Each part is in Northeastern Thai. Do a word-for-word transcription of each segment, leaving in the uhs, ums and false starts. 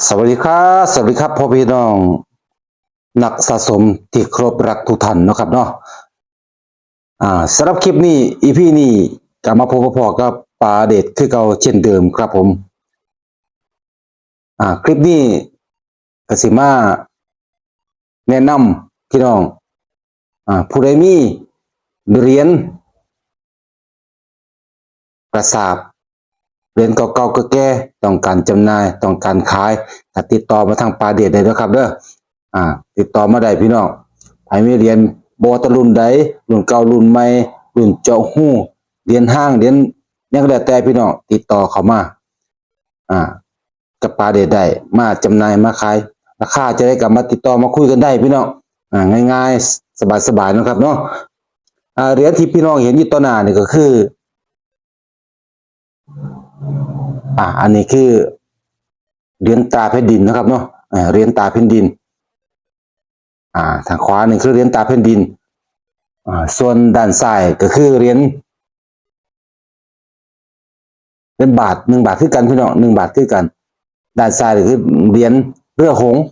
สวัสดีครับ สวัสดีครับ พ่อพี่น้อง นักสะสมที่เคารพรักทุกท่านเนาะครับเนาะ อ่า สำหรับคลิปนี้ อีพีนี้ กลับมาพบกับพ่อกับป๋าเดชคือเก่าเช่นเดิมครับผม อ่า คลิปนี้ก็สิมาแนะนำพี่น้อง อ่า ผู้ใดมีเหรียญ กระสาบ เหรียญเก่าๆ แก่ๆ ต้องการจำหน่าย ต้องการขาย ก็ติดต่อมาทางป๋าเดชได้เด้อครับเด้อ อ่า ติดต่อมาได้พี่น้อง ใครมีเหรียญ บ่ว่าแต่รุ่นใด รุ่นเก่า รุ่นใหม่ รุ่นเจาะฮู เหรียญฮาง เหรียญหยังก็แล้วแต่พี่น้อง ติดต่อเข้ามา อ่า กับป๋าเดชได้ มาจำหน่าย มาขาย ราคาจะได้กลับมาติดต่อมาคุยกันได้พี่น้อง อ่า ง่ายๆ สบายๆ นะครับเนาะ อ่า เหรียญที่พี่น้องเห็นอยู่ต่อหน้านี่ก็คือ อ่า อันนี้คือ เหรียญตราแผ่นดินนะครับเนาะ อ่า เหรียญตราแผ่นดิน อ่า ทางขวานี่คือเหรียญตราแผ่นดิน อ่า ส่วนด้านซ้ายก็คือเหรียญ เหรียญบาท หนึ่งบาทคือกันพี่น้อง หนึ่งบาทคือกัน ด้านซ้ายนี่คือเหรียญเรือหงส์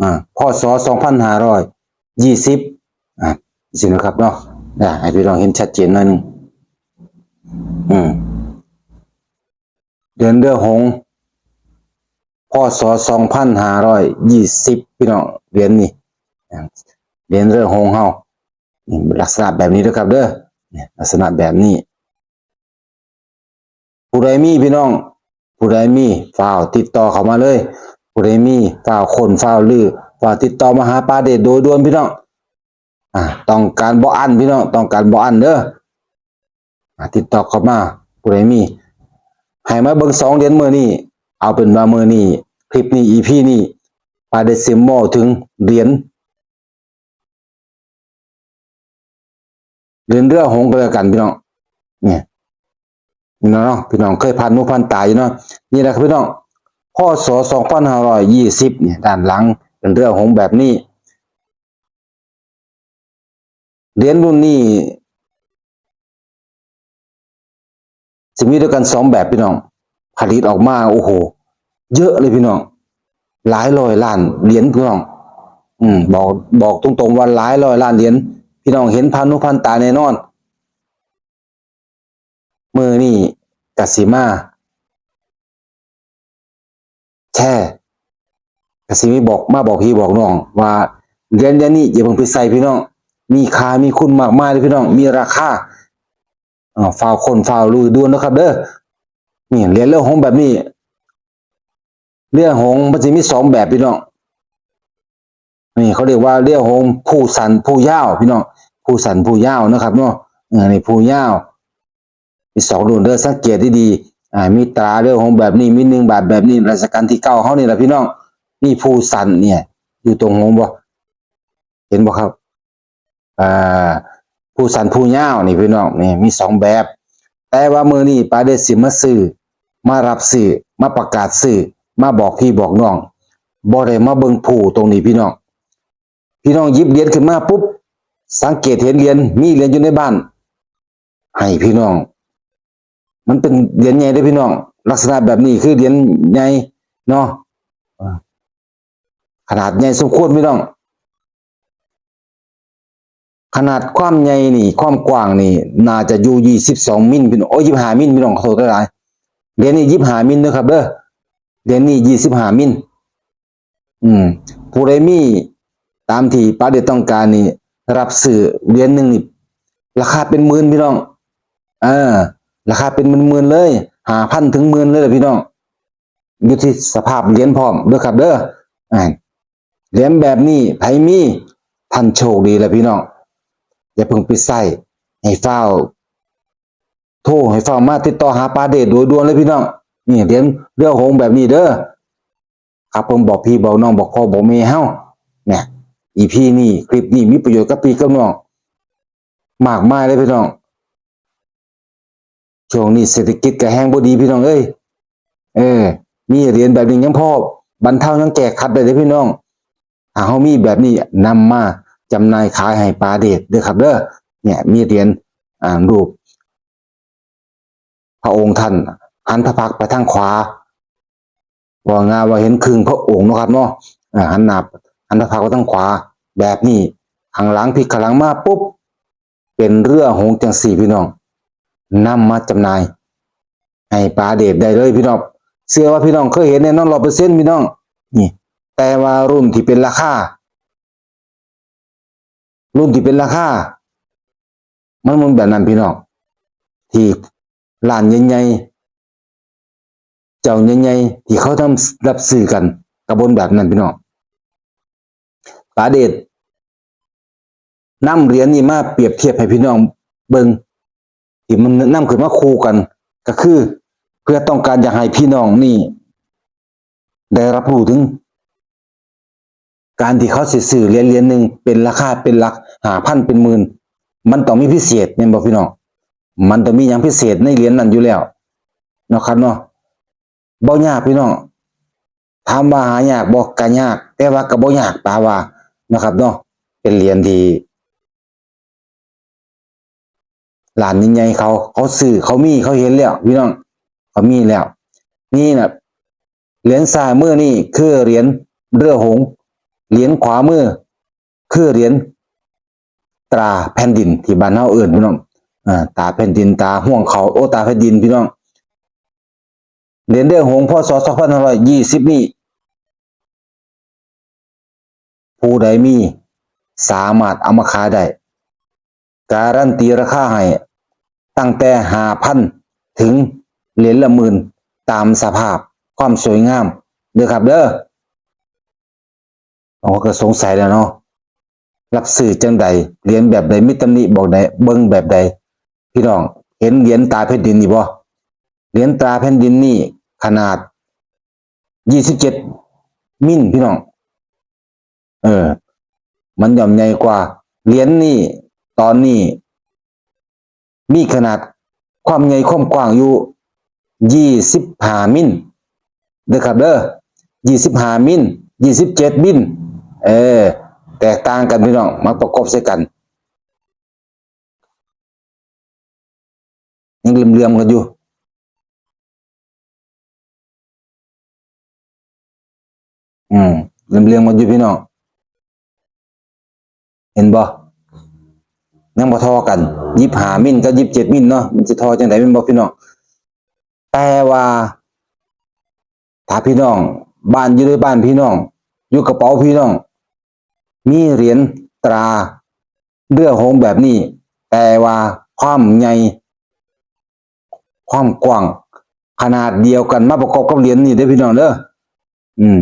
อ่า พ.ศ. สองพันห้าร้อยยี่สิบ อ่า สินะครับเนาะ อ่า ให้พี่น้องเห็นชัดเจนหน่อยหนึ่ง อืม เหรียญเรือหงส์ พ.ศ. สองพันห้าร้อยยี่สิบ พี่น้อง เหรียญนี่ อ่า เหรียญเรือหงส์เฮา นี่ ลักษณะแบบนี้นะครับเด้อ นี่ ลักษณะแบบนี้ ผู้ใดมีพี่น้อง ผู้ใดมี ฟ้าวติดต่อเข้ามาเลย ผู้ใดมี ฟ้าวค้น ฟ้าวลือ ฟ้าวติดต่อมาหาป๋าเดชโดยด่วนพี่น้อง อ่า ต้องการบ่อั้นพี่น้อง ต้องการบ่อั้นเด้อ อ่า ติดต่อเข้ามา ผู้ใดมี ให้มาเบิ่งสองเหรียญมื้อนี้ เอาเป็นว่ามื้อนี้ คลิปนี้ อีพีนี้ ป๋าเดชสิเว้าถึงเหรียญ เหรียญเรือหงส์ก็แล้วกันพี่น้อง เนี่ย นี่เนาะ พี่น้องเคยผ่านหูผ่านตาอยู่เนาะ นี่แหละครับพี่น้อง พ.ศ. สองพันห้าร้อยยี่สิบ เนี่ย ด้านหลังเป็นเรือหงส์แบบนี้ เหรียญรุ่นนี้ สิมีด้วยกันสองแบบพี่น้อง ผลิตออกมา โอ้โห เยอะเลยพี่น้อง หลายร้อยล้านเหรียญพี่น้อง อืม บอก บอกตรงๆ ว่าหลายร้อยล้านเหรียญ พี่น้องเห็นผ่านหูผ่านตาแน่นอน มื้อนี้กะสิมา แชร์ กะสิมีบอก มาบอกพี่บอกน้องว่าเหรียญเหรียญนี้อย่าเพิ่งไปใส่พี่น้อง มีค่ามีคุณมากมายเลยพี่น้อง มีราคา อ่า ฟ้าวค้นฟ้าวลือด่วนนะครับเด้อ นี่เหรียญเรือหงส์แบบนี้ เรือหงส์มันจะมีสองแบบพี่น้อง นี่เขาเรียกว่าเรือหงส์ผู้สั้นผู้ยาวพี่น้อง ผู้สั้นผู้ยาวนะครับเนาะ เออ นี่ผู้ยาว มีสองรุ่นเด้อ สังเกตดีๆ อ่า มีตราเรือหงส์แบบนี้ มีหนึ่งบาทแบบนี้ รัชกาลที่เก้าเฮานี่แหละพี่น้อง มีผู้สั้นเนี่ย อยู่ตรงหงส์บ่ เห็นบ่ครับ อ่า ผู้สั้นผู้ยาวนี่พี่น้อง นี่มีสองแบบ แต่ว่ามื้อนี้ป๋าเดชสิมาซื้อ มารับซื้อ มาประกาศซื้อ มาบอกพี่บอกน้อง บ่ได้มาเบิ่งผู้ตรงนี้พี่น้อง พี่น้องหยิบเหรียญขึ้นมาปุ๊บ สังเกตเห็นเหรียญ มีเหรียญอยู่ในบ้าน ให้พี่น้อง มันเป็นเหรียญใหญ่เด้อพี่น้อง ลักษณะแบบนี้คือเหรียญใหญ่เนาะ อ่า ขนาดใหญ่สมควรพี่น้อง ขนาดความใหญ่นี่ ความกว้างนี่ น่าจะอยู่ยี่สิบสองมิลพี่น้อง โอ้ย ยี่สิบห้ามิลพี่น้อง ขอโทษหลายๆ เหรียญนี่ยี่สิบห้ามิลนะครับเด้อ เหรียญนี่ยี่สิบห้ามิล อืม ผู้ใดมีตามที่ป๋าเดชต้องการนี่ รับซื้อเหรียญหนึ่งนี่ ราคาเป็นหมื่นพี่น้อง เออ ราคาเป็นหมื่นๆ เลย ห้าพันถึงหมื่นเลยล่ะพี่น้อง อยู่ที่สภาพเหรียญพร้อมเด้อครับเด้อ อ่า เหรียญแบบนี้ไผมี ท่านโชคดีแล้วพี่น้อง อย่าเพิ่งไปใส่ ให้ฟ้าวโทร ให้ฟ้าวมาติดต่อหาป๋าเดชโดยด่วนเลยพี่น้อง นี่เหรียญเรือหงส์แบบนี้เด้อ ครับผม บอกพี่บอกน้อง บอกพ่อบอกแม่เฮา เนี่ย อีพีนี้ คลิปนี้มีประโยชน์กับพี่กับน้อง มากมายเลยพี่น้อง ช่วงนี้เศรษฐกิจก็แฮงบ่ดีพี่น้องเอ้ย เออ มีเหรียญแบบนี้ยังพอบรรเทายังแก้ขัดได้เด้อพี่น้อง ถ้าเฮามีแบบนี้นำมาจำหน่ายขายให้ป๋าเดชเด้อครับเด้อ เนี่ย มีเหรียญ อ่า รูป พระองค์ท่านหันพระพักตร์ไปทางขวา ว่าง่ายว่าเห็นครึ่งพระองค์เนาะครับเนาะ อ่า หันหน้า หันพระพักตร์ไว้ทางขวา แบบนี้ ข้างหลังพลิกข้างหลังมาปุ๊บ เป็นเรือหงส์จังสี่พี่น้อง นำมาจำหน่าย ให้ป๋าเดชได้เลยพี่น้อง เชื่อว่าพี่น้องเคยเห็นแน่นอนร้อยเปอร์เซ็นต์พี่น้อง นี่ แต่ว่ารุ่นที่เป็นราคา รุ่นที่เป็นราคา มันมันแบบนั้นพี่น้อง ที่ร้านใหญ่ๆ เจ้าใหญ่ๆ ที่เขาทำรับซื้อกัน กระบวนแบบนั้นพี่น้อง ป๋าเดชนำเหรียญนี้มาเปรียบเทียบให้พี่น้องเบิ่ง ที่มันนำขึ้นมาคู่กัน ก็คือ เพื่อต้องการอยากให้พี่น้องนี่ ได้รับรู้ถึง การที่เขาสิซื้อเหรียญเหรียญหนึ่งเป็นราคาเป็นหลักห้าพันเป็นหมื่น มันต้องมีพิเศษแม่นบ่พี่น้อง มันต้องมีหยังพิเศษในเหรียญนั้นอยู่แล้วเนาะครับเนาะ บ่ยากพี่น้อง ถามว่าหายากบ่ ก็ยาก แต่ว่าก็บ่ยากป๋าว่านะครับเนาะ เป็นเหรียญที่ ร้านใหญ่ๆ เขา เขาซื้อ เขามี เขาเห็นแล้วพี่น้อง เขามีแล้ว นี่นะ เหรียญซ้ายมือนี่คือเหรียญเรือหงส์ เหรียญขวามือคือเหรียญตราแผ่นดินที่บ้านเฮาเอิ้นพี่น้อง อ่า ตราแผ่นดิน ตราห่วงเขา โอ้ ตราแผ่นดินพี่น้อง เหรียญเรือหงส์ พ.ศ. สองพันห้าร้อยยี่สิบ นี่ ผู้ใดมีสามารถเอามาขายได้ การันตีราคาให้ตั้งแต่ห้าพันถึงเหรียญละหมื่น ตามสภาพความสวยงามเด้อครับเด้อ บางคนก็สงสัยแล้วเนาะ รับซื้อจังใด เหรียญแบบใด มีตำหนิบอกใด เบิ่งแบบใด พี่น้อง เห็นเหรียญตราแผ่นดินนี่บ่ เหรียญตราแผ่นดินนี่ขนาดยี่สิบเจ็ดมิลพี่น้อง เออ มันย่อมใหญ่กว่า เหรียญนี่ ตอนนี้ มีขนาดความใหญ่ความกว้างอยู่ยี่สิบห้ามิลเด้อครับเด้อ ยี่สิบห้ามิล ยี่สิบเจ็ดมิล เออ แตกต่างกันพี่น้อง มาประกบใส่กัน ยังเหลื่อมๆกันอยู่ อืม เหลื่อมๆกันอยู่พี่น้อง เห็นบ่ ยังบ่เท่ากัน ยี่สิบห้ามิลกับยี่สิบเจ็ดมิลเนาะ มันสิเท่าจังใด๋แม่นบ่พี่น้อง แต่ว่า ถ้าพี่น้อง บ้านอยู่ในบ้านพี่น้อง อยู่กระเป๋าพี่น้อง มีเหรียญตราเรือหงส์แบบนี้ แต่ว่าความใหญ่ ความกว้าง ขนาดเดียวกัน มาประกบกับเหรียญนี่เด้อพี่น้องเด้อ อืม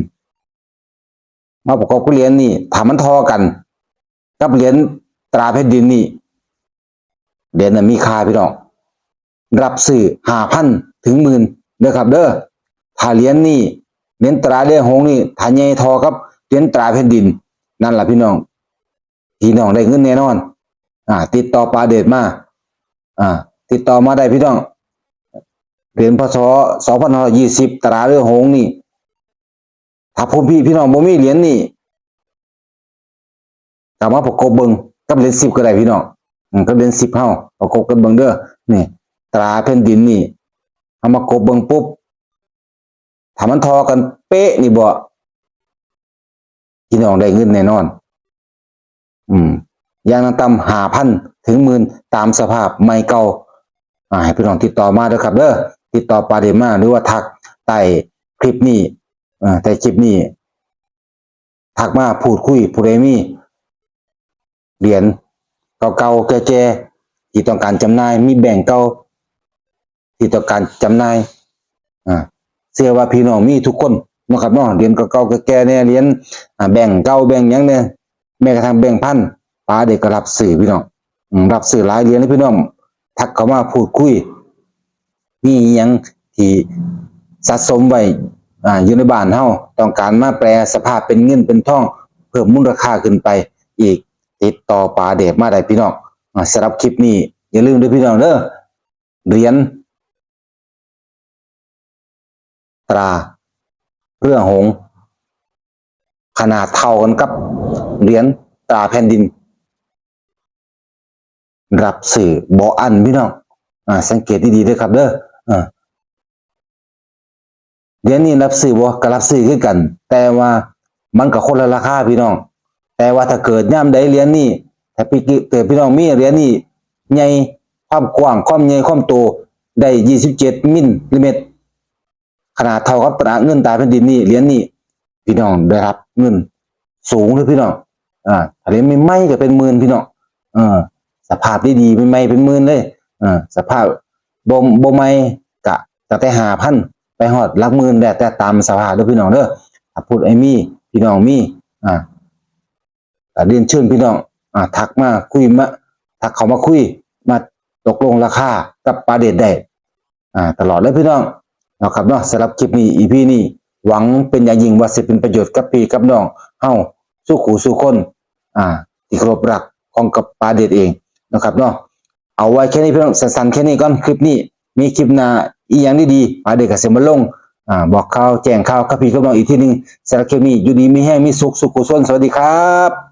มาประกบกับเหรียญนี่ ถ้ามันเท่ากัน กับเหรียญตราแผ่นดินนี่ เหรียญน่ะมีค่าพี่น้อง รับซื้อห้าพันถึงหมื่นเด้อครับเด้อ ถ้าเหรียญนี่ เหรียญตราเรือหงส์นี่ ถ้าใหญ่เท่ากับเหรียญตราแผ่นดิน นั่นล่ะพี่น้อง พี่น้องได้เงินแน่นอน อ่า ติดต่อป๋าเดชมา อ่า ติดต่อมาได้พี่น้อง เหรียญ พ.ศ. สองพันห้าร้อยยี่สิบ ตราเรือหงส์นี่ ถ้าพ่อพี่พี่น้องบ่มีเหรียญนี่ ก็มาประกบเบิ่งกับเหรียญสิบก็ได้พี่น้อง อืม กับเหรียญสิบเฮา ประกบกันเบิ่งเด้อ นี่ ตราแผ่นดินนี่ เอามาประกบเบิ่งปุ๊บ ถ้ามันเท่ากันเป๊ะนี่บ่ พี่น้องได้เงินแน่นอน อืม อย่างต่ำห้าพันถึงหมื่น ตามสภาพใหม่เก่า อ่า ให้พี่น้องติดต่อมาเด้อครับเด้อ ติดต่อป๋าเดชมา หรือว่าทักใต้คลิปนี้ อ่า ใต้คลิปนี้ ทักมาพูดคุย ผู้ใดมีเหรียญเก่าๆ แก่ๆ ที่ต้องการจำหน่าย มีแบงก์เก่าที่ต้องการจำหน่าย อ่า เชื่อว่าพี่น้องมีทุกคนเนาะครับเนาะ เหรียญเก่าๆ แก่ๆ แน่ เหรียญ อ่า แบงก์เก่า แบงก์หยังแน่ แม้กระทั่งแบงก์พัน ป๋าเดชก็รับซื้อพี่น้อง อืม รับซื้อหลายเหรียญเลยพี่น้อง ทักเข้ามาพูดคุย มีอิหยังที่สะสมไว้ อ่า อยู่ในบ้านเฮา ต้องการมาแปลสภาพเป็นเงินเป็นทอง เพิ่มมูลค่าขึ้นไปอีก ติดต่อป๋าเดชมาได้พี่น้อง อ่า สำหรับคลิปนี้ อย่าลืมเด้อพี่น้องเด้อ เหรียญตราเรือหงส์ ขนาดเท่ากันกับเหรียญตราแผ่นดิน รับซื้อบ่อั้นพี่น้อง อ่า สังเกตดีๆเด้อครับเด้อ อ่า เหรียญนี้รับซื้อบ่ ก็รับซื้อคือกัน แต่ว่ามันก็คนละราคาพี่น้อง แต่ว่าถ้าเกิดยามใดเหรียญนี้ ถ้าพี่เกิดพี่น้องมีเหรียญนี้ใหญ่ ความกว้าง ความใหญ่ ความโต ได้ ยี่สิบเจ็ด มิลลิเมตร ขนาดเท่ากับตราเงินตราแผ่นดินนี่ เหรียญนี้ พี่น้องได้รับเงินสูงเลยพี่น้อง อ่า เหรียญใหม่ๆก็เป็นหมื่นพี่น้อง เออ สภาพดีๆใหม่ๆเป็นหมื่นเลย เออ สภาพบ่บ่ใหม่ก็ตั้งแต่ห้าพันไปฮอดหลักหมื่น แล้วแต่ตามสภาพเด้อพี่น้องเด้อ ถ้าผู้ใดมี พี่น้องมี อ่า ก็เรียนเชิญพี่น้อง อ่า ทักมาคุยมา ทักเข้ามาคุย มาตกลงราคากับป๋าเดชได้ อ่า ตลอดเลยพี่น้อง เนาะครับเนาะ สำหรับคลิปนี้ อีพี นี้ หวังเป็นอย่างยิ่งว่าสิเป็นประโยชน์กับพี่กับน้องเฮาสู่คู่สู่คน อ่า ที่เคารพรักของกับป๋าเดชเองนะครับเนาะ เอาไว้แค่นี้พี่น้อง สั้นๆแค่นี้ก่อน คลิปนี้ มีคลิปหน้าอีหยังดีๆป๋าเดชก็สิมาลง อ่า บอกข่าวแจ้งข่าวกับพี่กับน้องอีกทีหนึ่ง สำหรับคลิปนี้ อยู่ดีมีแฮง มีสุขสู่คู่สู่คน สวัสดีครับ